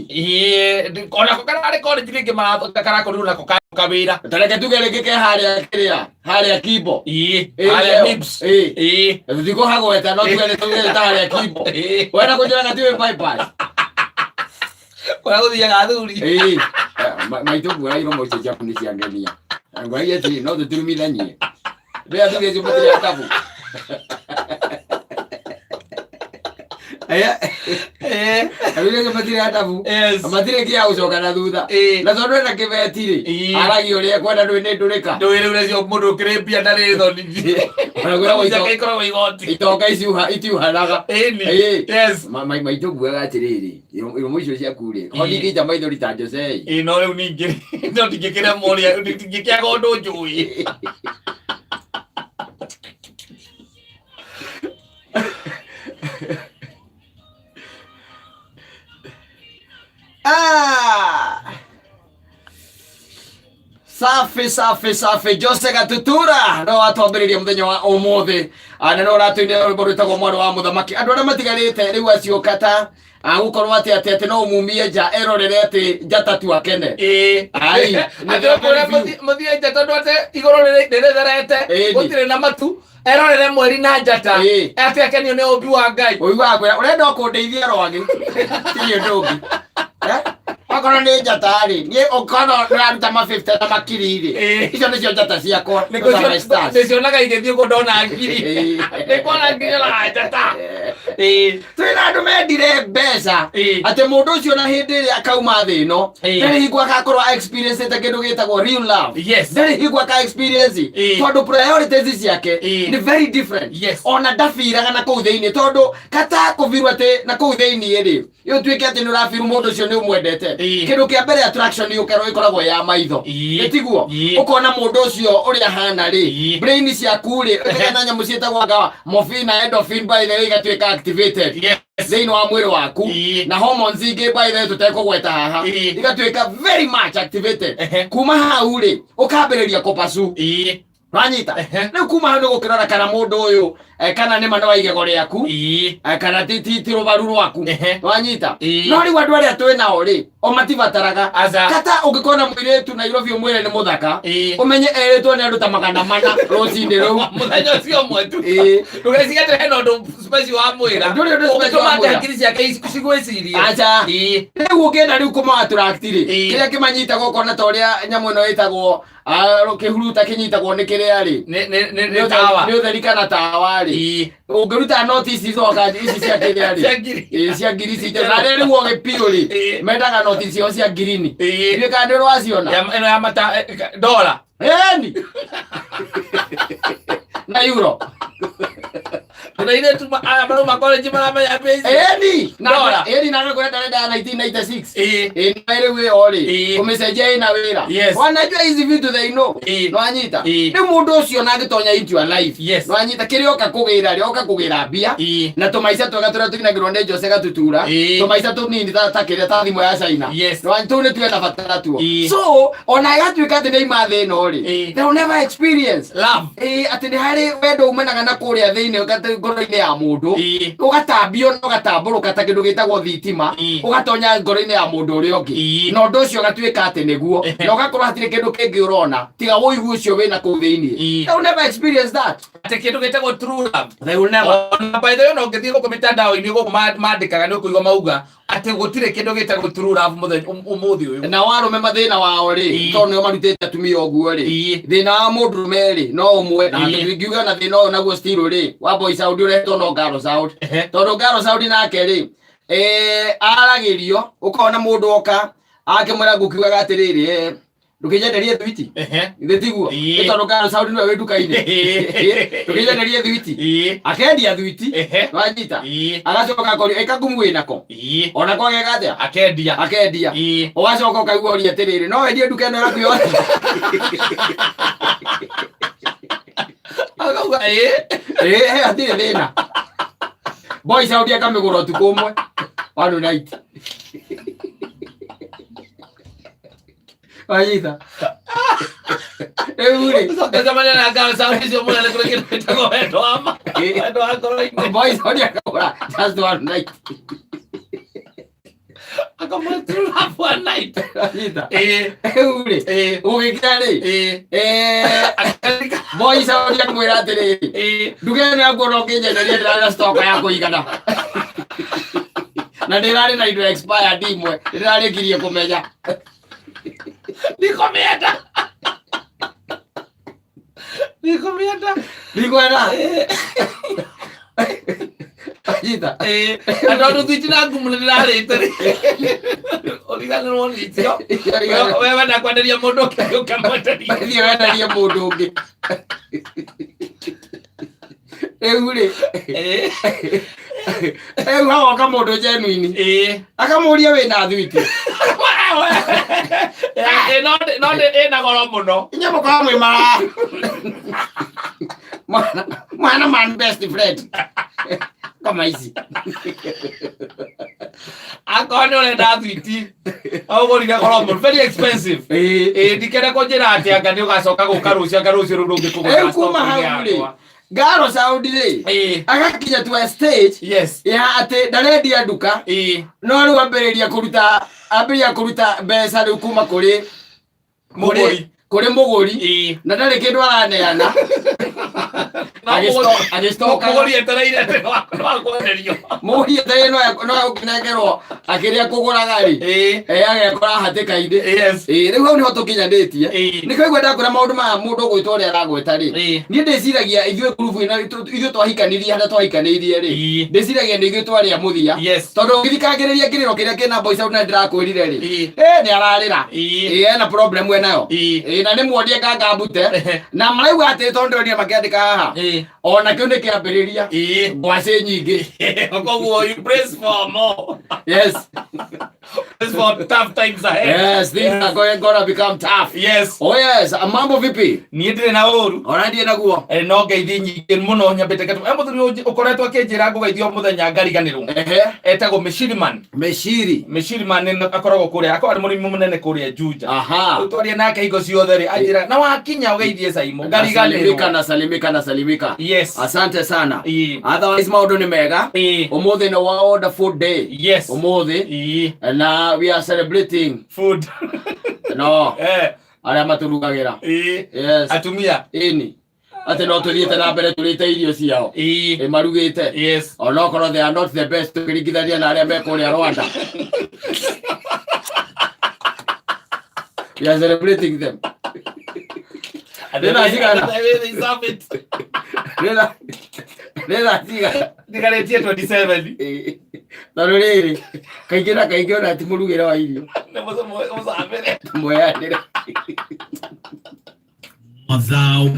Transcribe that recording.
Ĩĩ, onako kararĩ college rĩngĩ karakorirwo nako kawĩra. Tareke tuge rĩngĩ ke harĩa kĩrĩa harĩa Kimbo. Ĩĩ, Ĩĩ, harĩa ĩyo. Nibs. Ĩĩ. Ĩĩ. Tũtikũhagweta no tuge nĩ tuge ta harĩa Kimbo. Ĩĩ. Wenda kũnjĩra gatiũĩ bypass. Kũrĩa gũthiaga athuri. Ĩĩ. Maitũ nguoya iromo icio ciaku nĩ ciangenia. Ngwagia atĩrĩ no tũturumithanie. Rĩrĩa athuri acio matirĩ atabu. Ĩĩ. Athuri acio matirĩ atabu. Yes. Matirĩ kĩa gũcoka na thutha. Ĩĩ. Na tondũ ena kĩbeti rĩ, Ĩĩ. aragia ũrĩa ekwenda ndũĩ nĩ ndũrĩka. Ndũĩ rĩu ũcio mũndũ ũkĩrĩ mbia ndarĩ thoni. Ona kwĩragwo Ciake ikoragwo igoti. itonga itiuhanaga. Ĩni. Ĩĩ. Yes. Maitũ nguaga atĩrĩrĩ, iromo icio ciaku rĩ, Ĩĩ. ko ndingĩita maithori ta Jose. Ĩĩ, no rĩu ningĩ no ndingĩkĩremwo ũrĩa ndingĩkĩaga ũndũ njũĩ. Ah! Safi safi safi. Jose Gatutura no atwambĩrĩria mũthenya wa ũmũthĩ. Ah, na no ũratũinĩra rwĩmbo rwĩtagwo mwarĩ wa mũthamaki. Andũ arĩa matigarĩte rĩu acio kata agũkorwo atĩ atĩ atĩ no ũmumie nja erorere atĩ njata tu akene. Ĩĩ. Ai, Atĩ ũkũrĩa mũthiĩ nja tondũ atĩ igũrũ rĩrĩtherete Ĩni. gũtirĩ na matu erorere mweri na njata. Ĩĩ. Atĩ akenio nĩ ũmbi wa Ngai. Ũiguaga kwĩra ũrenda o kũndeithia rwagĩ tirĩ ũndũ ũngĩ. Eh? Okorwo nĩ njata rĩ, niĩ ũkorwo ndĩraruta ma 50 na makiri rĩ, Ĩĩ. icio nĩcio njata ciakwa. Those are my stars. Ndĩcionaga igĩthiĩ ũguo ndona ngiri. Ĩĩ. Ndĩkuona ngiri na njata. Ĩĩ. Twĩna andũ mendire mbeca Ĩĩ. atĩ mũndũ ũcio na hĩndĩ ĩrĩa akauma thĩ ĩno Ĩĩ. ndarĩ hingo agakorwo experience kĩndũ gĩtagwo real love. Yes. Ndarĩ hingo aka experience Ĩĩ. tondũ priorities ciake Ĩĩ. nĩ very different. Yes. Ona ndabiraga na kũu thĩinĩ tondũ kata kũbirwo atĩ na kũu thĩinĩ rĩ ũtuĩke atĩ nĩ ũrabiru mũndũ ũcio nĩ ũmwendete. Ĩĩ. Kĩndũ kĩa mbere attraction yũkerwo ĩkoragwo ya maitho. Ĩĩ. Nĩ tiguo? Ĩĩ. Ũkona mũndũ ũcio ũrĩa ahana rĩ, Ĩĩ. brain ciaku rĩ, ũkagĩa na nyamũ ciĩtagwo anga morphine na endorphin by the way igatuĩka activated Yes. thĩinĩ wa mwĩrĩ waku Ĩĩ. na hormones ingĩ by the way tũtekũgweta haha Ĩĩ. igatuĩka very much activated. Ehe. Kuma hau rĩ ũkambĩrĩria kũpasu. Ĩĩ. Wanyita? Ehe. Rĩu kuma hau nĩ gũkĩrora kana mũndũ ũyũ kana nĩ ma nĩ wa igego rĩaku Ĩĩ. kana ti rũbaru rwaku. Ehe. Wanyita? Ĩĩ. No rĩu andũ arĩa twĩ nao rĩ o matibataraga. Aca. Kata ũngĩkona mũirĩtu Nairobi ũmwĩre nĩ mũthaka Ĩĩ. ũmenye erĩtwo nĩ andũ ta 400 rũcinĩ rũu. Mũthenya ũcio ũmwe tu. Ĩĩ. Ndũgecirie atĩ hena ũndũ special wa mwĩra. Ndũrĩ ũndũ special Ũngĩtũma wa atĩ mwĩra. hakiri ciake cigwĩcirie. Aca. Ĩĩ. Rĩu ũngĩenda rĩu kũma attract rĩ Ĩĩ. kĩrĩa kĩmanyitaga ũkona ta ũrĩa nyamũ ĩno ĩtagwo kĩhuruta kĩnyitagwo nĩ kĩrĩa rĩ Nĩ tawa. Nĩ ũtheri kana tawa rĩ. Ĩĩ. Ũngĩruta noti ici coka ici cia kĩrĩa rĩ. Cia ngiri. Ĩĩ, cia ngiri ici njerũ. Na rĩu ogĩ biũ rĩ Ĩĩ. mendaga noti ciao cia ngirini. Ĩĩ. Ndiũĩ kana nĩ ũraciona. Ĩno ya mata dola. Ĩni. Na euro. Kuna ile tu aya marauma college maramenya mbia ici. Ĩni. Na Dola. ĩni na kwenda renda ya 1996. Ĩĩ. Ĩni na rĩu ĩyo rĩ Ĩĩ. kũmĩcenjia ĩna wĩra. Yes. Wanajua hizi vitu they know. Ĩĩ. Nwanyita. Ĩĩ. Rĩu mũndũ ũcio na angĩtonya into your life. Yes. Nwanyita kĩrĩa oka kũgĩra rĩ oka kũgĩra mbia. Ĩĩ. Na tũmaica twega tũrĩa tũinagĩrwo nĩ Jose Gatutura. Ĩĩ. Tũmaica tũnini ta kĩrĩa ta thimũ ya China. Yes. Tũu nĩ tuĩ na bata natuo. Ĩĩ. So ona ĩgatuĩka atĩ nĩ aima thĩ ĩno rĩ Ĩĩ. they will never experience Love. Ĩĩ, atĩ nĩ harĩ wendo umanaga na kũrĩa thĩinĩ ngoro-inĩ ya mũndũ Ĩĩ. ũgatambio na ũgatambũrũka ta kĩndũ gĩtagwo thitima Ĩĩ. ũgatonya ngoro-inĩ ya mũndũ ũrĩa ũngĩ Ĩĩ. na ũndũ ũcio ũgatuĩka atĩ nĩguo Ehe. na ũgakorwo hatirĩ kĩndũ kĩngĩ ũrona tiga ũigu ũcio wĩna kũu thĩinĩ. Ĩĩ. They will never experience that. Atĩ kĩndũ gĩtagwo true love. They will never. Ona by the way, ona ũngĩthiĩ gũkũ mĩtandao-inĩ gũkũ mandĩkaga nĩ ũkũigua mauga atĩ gũtirĩ kĩndũ gĩtagwo true love mũthenya ũmũthĩ ũyũ. Na warũme mathĩna wao rĩ Ĩĩ. tondũ nĩo marutĩte atumia ũguo rĩ Ĩĩ. thĩna wa mũndũrũme rĩ no ũmwe na Ĩĩ. tũngiuga na thĩna ũyũ naguo still rĩ wa boy sound ũrehetwo no girl sound. Ehe. Tondũ girl sound nake rĩ aragĩrio ũkona mũndũ oka akĩmwĩra ngũkiugaga atĩrĩrĩ ndũkĩnyenderie thwiti. Ehe. Githĩ tiguo? Ĩĩ. Nĩ tondũ girl sound nĩwe wĩ nduka-inĩ. Ndũkĩnyenderie thwiti. Ĩĩ. Akendia thwiti. Ehe. Wanyita. Ĩĩ. Agacoka akorio ĩka ngumu wĩnako. Ĩĩ. Ona ko ageka atĩa? Akendia. Akendia. Ĩĩ. Ũgacoka ũkaigua ũria atĩrĩrĩ no wendie nduka ĩno yaku yothe. Akauga ĩĩ. Ĩĩ hatirĩ thĩna. Boy sound akamĩgũra ũtukũ ũmwe. One night. Wanyita. Rĩu rĩ Ũcemania na ngaro cia icio mũnene kũrĩ kĩndũ gĩtagwo wendo wa ma. Wendo wa ngoro-inĩ. Boy sound akagũra just one night. Akamwĩra true love one night. Anyita. Ĩĩ. Rĩu rĩ, Ĩĩ. gũgĩkira rĩ, Ĩĩ. Eh, boy Saudi akamwĩra atĩrĩrĩ, Ĩĩ. nduka ĩno yaku ona ũngĩnyenderia ndĩrarĩ na stock ya kũigana na ndĩrarĩ na indo expired imwe ndĩrarĩkirie kũmenya. Ndikũmĩenda. Ndikũmĩenda. Ndikwenda. Anyita. Ĩĩ. Na tondũ thwiti na ngumu nĩ ndĩrarĩte rĩ. Ũriganĩrwo nĩ icio. We wenda kwenderia mũndũ ũngĩ ũkamwenderia. Thiĩ wenderie mũndũ ũngĩ. Rĩu rĩ, Ĩĩ. rĩu hagoka mũndũ genuine Ĩĩ. akamũria wĩna thwiti. Ĩĩ, no ĩna goro mũno. Inyuĩ mũkoragwo mwĩ mara mwana mwana man best friend kama ici. Akorwo nĩ ũrenda thwiti, ũgũrire goro mũno. Very expensive. Ĩĩ. Ĩĩ, ndikende kũnjĩra atĩ anga nĩ ũgacoka gũka rũciũ, anga rũciũ rũu rũngĩ kũgũra Rĩu kuma stock-inĩ hau rĩ, yakwa. Ngaro Saudi rĩ, Ĩĩ. agakinya to a stage Yes. ya atĩ ndarendia nduka Ĩĩ. no rĩu ambĩrĩria kũruta mbeca rĩu kuma kũrĩ Mũgũri. Kũrĩ mũgũri. Ĩĩ. Na ndarĩ kĩndũ araneana. No Agĩstokaga. Mũgũri etereire atĩ no akwenderio. Mũgũri etereire no agũkĩnengerwo akĩrĩa kũgũraga rĩ, Ĩĩ. agekora hatĩka-inĩ. Yes. Ĩĩ, rĩu hau nĩho tũkinyanĩtie. Ĩĩ. Nĩkĩo igua ndakwĩra maũndũ maya mũndũ ũgwĩtwo ũrĩa aragweta rĩ, Ĩĩ. niĩ ndĩciragia ithuĩ ngurubu ĩno ithuĩ twahikanirie harĩa twahikanĩirie rĩ, Ĩĩ. ndĩciragia nĩ ithuĩ twarĩ a mũthia, Yes. tondũ ũngĩthikangĩrĩria kĩrĩro kĩrĩa kĩna Boy Sound na ndĩrakwĩrire rĩ, Ĩĩ. nĩ ararĩra. Ĩĩ. Ĩĩ, ena problem enayo. Ĩĩ. Ĩĩ, na nĩ muonie ngangambute na marauga atĩ tondũ ndĩronire makĩandĩka haha, Ĩĩ. ona kĩu nĩ kĩambĩrĩria Ĩĩ. ngwacĩ nyingĩ. Koguo you brace for more. Yes. Brace for tough times ahead. Yes, things are gonna become tough. Yes. Oh yes, mambo vipi? Niĩ ndirĩ na ũru. Ona ndiĩ naguo. No ngeithi nyingĩ mũno nyambĩte gatũ. Mũthuri ũyũ ũkoretwo akĩnjĩra ngũgeithio mũthenya ngariganĩrwo. Etagwo Mishiriman. Meshiri. Mishiriman nĩ akoragwo kũrĩa, akoragwo arĩ mũrĩmi mũnene kũrĩa Juja. Aha. Rĩu twaria nake hingo ciothe rĩ, anjĩra na wakinya ũgeithie Saimo Nasalimika, ngariganĩrwo. nasalimika, nasalimika. Yes. Asante sana. Ĩĩ. Otherwise maũndũ nĩ mega. Ĩĩ. Ũmũthĩ nĩ wonderful day. Yes. Ũmũthĩ Ĩĩ. na we are celebrating Food. no arĩa matũrugagĩra. Ĩĩ. Yes. Atumia. Ĩni. Atĩ no tũthiĩte na mbere tũrĩte irio ciao. Ĩĩ. Ĩ marugĩte. Yes. Onokorwo they are not the best tũkĩringithania na arĩa me kũrĩa Rwanda. We are celebrating them. Ndĩna cigana? They deserve it. Rĩra cigana? Ndigarĩtie 27. Ĩĩ. Tondũ rĩrĩ, kaingĩ na kaingĩ ona ti mũrugĩre wa irio. Nĩ mũcabĩre. Mweanĩre. Mazao.